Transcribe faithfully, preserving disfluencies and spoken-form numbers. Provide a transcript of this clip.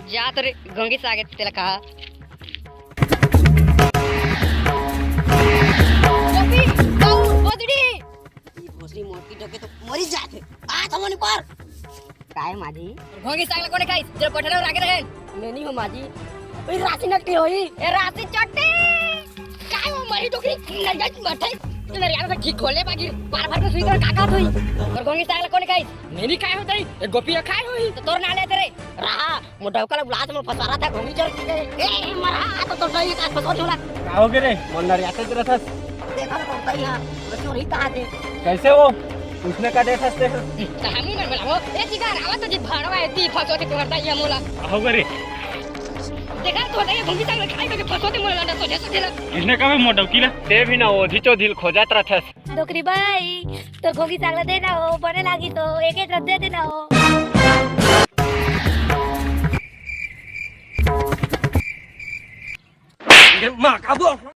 जात रे, घोंगी साग तेला खा। गोपी, बाऊ, भोसड़ी। ई भोसड़ी मोटकी डोके तो मरी जात हे। आ, थमो नी पर। काय माँ जी? घोंगी साग ला कोने खाइस? जो कोठरा में राखे रहे। मैं नहीं हूँ माँ जी। ओए राशि नकली होई। ए राशि चट्टी। काय वो मरी डोकरी? नरिया की मठे। नरिया में घी खोले बागी। बार बार तो सुई तो काका थोई। और घोंगी साग ला कोने खाइस? मैं नहीं खाए होता ही। ए गोपी खाए होई। तो तोर ना लेते रे। रहा। मोर डौका ला बुलात मोर फसवारा था घोंगी चोर के। ए, मरा, तो तोर डौकी का फसवा झोला। का हो गे रे? मोर नरियाते ते रथस। देखा तो तोर डौकी हा, वो चोर ही कहा थे। कैसे हो? उसने का देखस ते? तो हम ही ना बोला वो। ए, जिगर, आवा तो जी भाड़वा है, ती फसवा ते करता ही मोला। का हो गे रे? देखा तो डौकी घोंगी तक खाई तो फसवा ते मोला लंडा सोचे सोचे ला। इसने का भी मोर डौकी ला? ते भी ना ओधी चोधिल खोजत रथस। डोकरी बाई, तोर घोंगी साग ला देना हो, बने लागी तो एक एक रद्दे देना हो। ये माँ का बोल।